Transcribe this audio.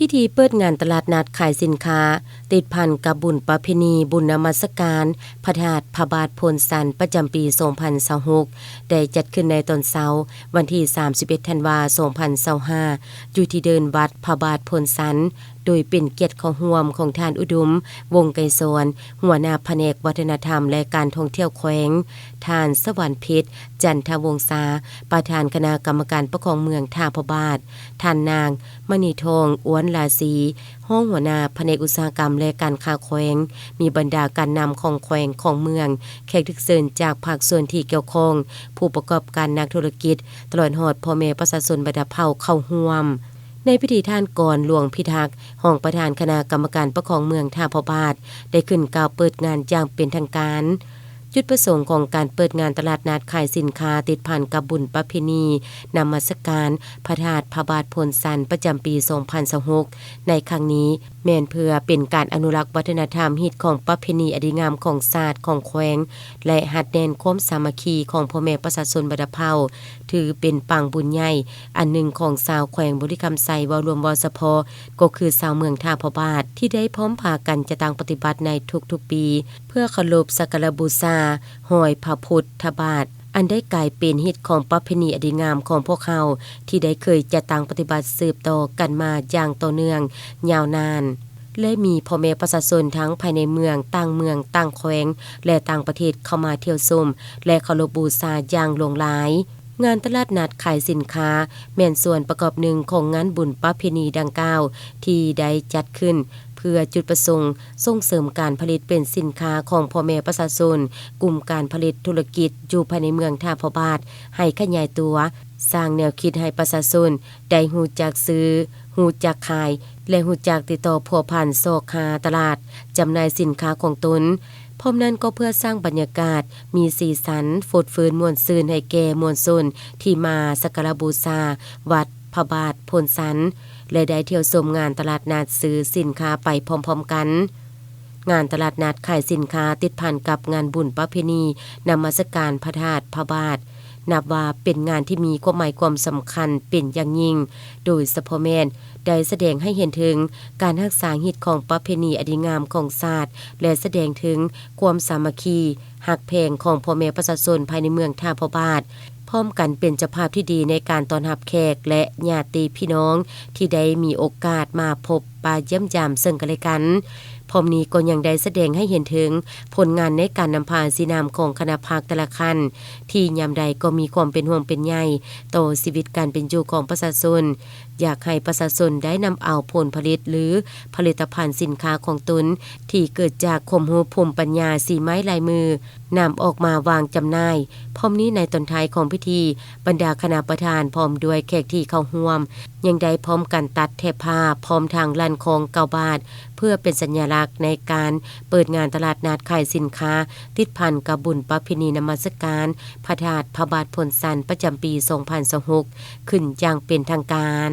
ພິທີເປີດງານຕະຫຼາດນັດຂາຍສິນຄ້າ ຕິດພັນກັບບຸນປະເພນີບຸນນະມັດສະການພະທາດພະບາດໂພນຊັນ ປະຈຳປີສອງພັນຊາວຫົກ ໄດ້ຈັດຂຶ້ນໃນຕອນເຊົ້າ ວັນທີສາມສິບເອັດ ທັນວາ ສອງພັນຊາວຫ້າ ຢູ່ທີ່ເດີ່ນວັດພະບາດໂພນຊັນ ໂດຍເປັນກຽດເຂົ້າຮ່ວມຂອງທ່ານ ອຸດົມ ວົງໄກສອນ ຫົວໜ້າພະແນກວັດທະນະທຳ ແລະ ການທ່ອງທ່ຽວແຂວງ, ທ່ານ ສະຫວັນເພັດ ຈັນທະວົງສາ ປະທານຄະນະກຳມະການປົກຄອງເມືອງທ່າພະບາດ, ທ່ານນາງ ມະນີທອງ ອວນລາສີ ຮອງຫົວໜ້າພະແນກອຸດສາຫະກຳ ແລະ ການຄ້າແຂວງ, ມີບັນດາການນຳຂອງແຂວງ, ຂອງເມືອງ, ແຂກຖືກເຊີນຈາກພາກສ່ວນທີ່ກ່ຽວຂ້ອງ, ຜູ້ປະກອບການນັກທຸລະກິດ, ຕະຫຼອດຮອດພໍ່ແມ່ປະຊາຊົນບັນດາເຜົ່າເຂົ້າຮ່ວມ. ໃນພິທີ ທ່ານ ກອນ ຫຼວງພິທັກ ຮອງປະທານຄະນະກຳມະການປົກຄອງເມືອງທ່າພະບາດ ໄດ້ຂຶ້ນກ່າວເປີດງານຢ່າງເປັນທາງການ. ຈຸດປະສົງຂອງການເປີດງານຕະຫຼາດນັດຂາຍສິນຄ້າຕິດພັນກັບບຸນປະເພນີນະມັດສະການພະທາດພະບາດໂພນຊັນ ປະຈຳປີສອງພັນຊາວຫົກ ໃນຄັ້ງນີ້ ແມ່ນເພື່ອເປັນການອະນຸລັກວັດທະນະທຳ, ຮີດຄອງ, ປະເພນີອັນດີງາມຂອງຊາດ, ຂອງແຂວງ ແລະ ຮັດແໜ້ນຄວາມສາມັກຄີຂອງພໍ່ແມ່ປະຊາຊົນບັນດາເຜົ່າ ຖືເປັນປາງບຸນໃຫຍ່ອັນໜຶ່ງຂອງຊາວແຂວງບໍລິຄຳໄຊ ເວົ້າລວມເວົ້າສະເພາະ ກໍຄືຊາວເມືອງທ່າພະບາດ ທີ່ໄດ້ພ້ອມພາກັນຈັດຕັ້ງປະຕິບັດໃນທຸກໆປີ ເພື່ອເຄົາລົບສັກກາລະບູຊາຮອຍພະພຸດທະບາດ ອັນໄດ້ກາຍເປັນຮີດຄອງປະເພນີອັນດີງາມຂອງພວກເຮົາ ທີ່ໄດ້ເຄີຍຈັດຕັ້ງປະຕິບັດສືບຕໍ່ກັນມາຢ່າງຕໍ່ເນື່ອງຍາວນານ ແລະ ມີພໍ່ແມ່ປະຊາຊົນທັງພາຍໃນເມືອງ, ຕ່າງເມືອງ, ຕ່າງແຂວງ ແລະ ຕ່າງປະເທດເຂົ້າມາທ່ຽວຊົມ ແລະ ເຄົາລົບບູຊາຢ່າງຫຼວງຫຼາຍ. ງານຕະຫຼາດນັດຂາຍສິນຄ້າ ແມ່ນສ່ວນປະກອບໜຶ່ງຂອງງານບຸນປະເພນີດັ່ງກ່າວ ທີ່ໄດ້ຈັດຂຶ້ນເພື່ອຈຸດປະສົງສົ່ງເສີມການຜະລິດເປັນສິນຄ້າຂອງພໍ່ແມ່ປະຊາຊົນ, ກຸ່ມການຜະລິດທຸລະກິດຢູ່ພາຍໃນເມືອງທ່າພະບາດໃຫ້ຂະຫຍາຍຕົວ, ສ້າງແນວຄິດໃຫ້ປະຊາຊົນໄດ້ຮູ້ຈັກຊື້, ຮູ້ຈັກຂາຍ ແລະ ຮູ້ຈັກຕິດຕໍ່ພົວພັນຊອກຫາຕະຫຼາດຈຳໜ່າຍສິນຄ້າຂອງຕົນ. ພ້ອມນັ້ນກໍເພື່ອສ້າງບັນຍາກາດມີສີສັນ, ຟົດຟື້ນມ່ວນຊື່ນໃຫ້ແກ່ມວນຊົນທີ່ມາສັກກາລະບູຊາວັດພະບາດໂພນຊັນ ແລະ ໄດ້ທ່ຽວຊົມງານຕະຫຼາດນັດຊື້ສິນຄ້າໄປພ້ອມໆກັນ. ງານຕະຫຼາດນັດຂາຍສິນຄ້າຕິດພັນກັບງານບຸນປະເພນີນະມັດສະການພະທາດພະບາດ ນັບວ່າເປັນງານທີ່ມີຄວາມໝາຍຄວາມສຳຄັນເປັນຢ່າງຍິ່ງ, ໂດຍສະເພາະແມ່ນໄດ້ສະແດງໃຫ້ເຫັນເຖິງການຮັກສາຮີດຄອງປະເພນີອັນດີງາມຂອງຊາດ ແລະ ສະແດງເຖິງຄວາມສາມັກຄີຮັກແພງຂອງພໍ່ແມ່ປະຊາຊົນພາຍໃນເມືອງທ່າພະບາດ, ພ້ອມກັນເປັນເຈົ້າພາບທີ່ດີໃນການຕ້ອນຮັບແຂກ ແລະ ຍາດຕິພີ່ນ້ອງທີ່ໄດ້ມີໂອກາດມາພົບປະຢ້ຽມຢາມເຊິ່ງກັນແລະກັນ. ພ້ອມນີ້ກໍຍັງໄດ້ສະແດງໃຫ້ເຫັນເຖິງຜົນງານໃນການນຳພາຊີ້ນຳຂອງຄະນະພັກແຕ່ລະຂັ້ນ ທີ່ຍາມໃດກໍມີຄວາມເປັນຫ່ວງເປັນໃຍຕໍ່ຊີວິດການເປັນຢູ່ຂອງປະຊາຊົນ, ຢາກໃຫ້ປະຊາຊົນໄດ້ນຳເອົາຜົນຜະລິດ ຫຼື ຜະລິດຕະພັນສິນຄ້າຂອງຕົນ ທີ່ເກີດຈາກຄວາມຮູ້ພູມປັນຍາສີໄມ້ລາຍມື ນຳອອກມາວາງຈຳໜ່າຍ. ພ້ອມນີ້ໃນຕອນທ້າຍຂອງພິທີ, ບັນດາຄະນະປະທານພ້ອມດ້ວຍແຂກທີ່ເຂົ້າຮ່ວມ ຍັງໄດ້ພ້ອມກັນຕັດແຖບຜ້າ ພ້ອມທັງລັ່ນຄ້ອງເກົ້າບາດ ເພື່ອເປັນສັນຍາລັກໃນການເປີດງານຕະຫຼາດນັດຂາຍສິນຄ້າ ຕິດພັນກັບບຸນປະເພນີນະມັດສະການພະທາດພະບາດໂພນຊັນ ປະຈຳປີສອງພັນຊາວຫົກ ຂຶ້ນຢ່າງເປັນທາງການ.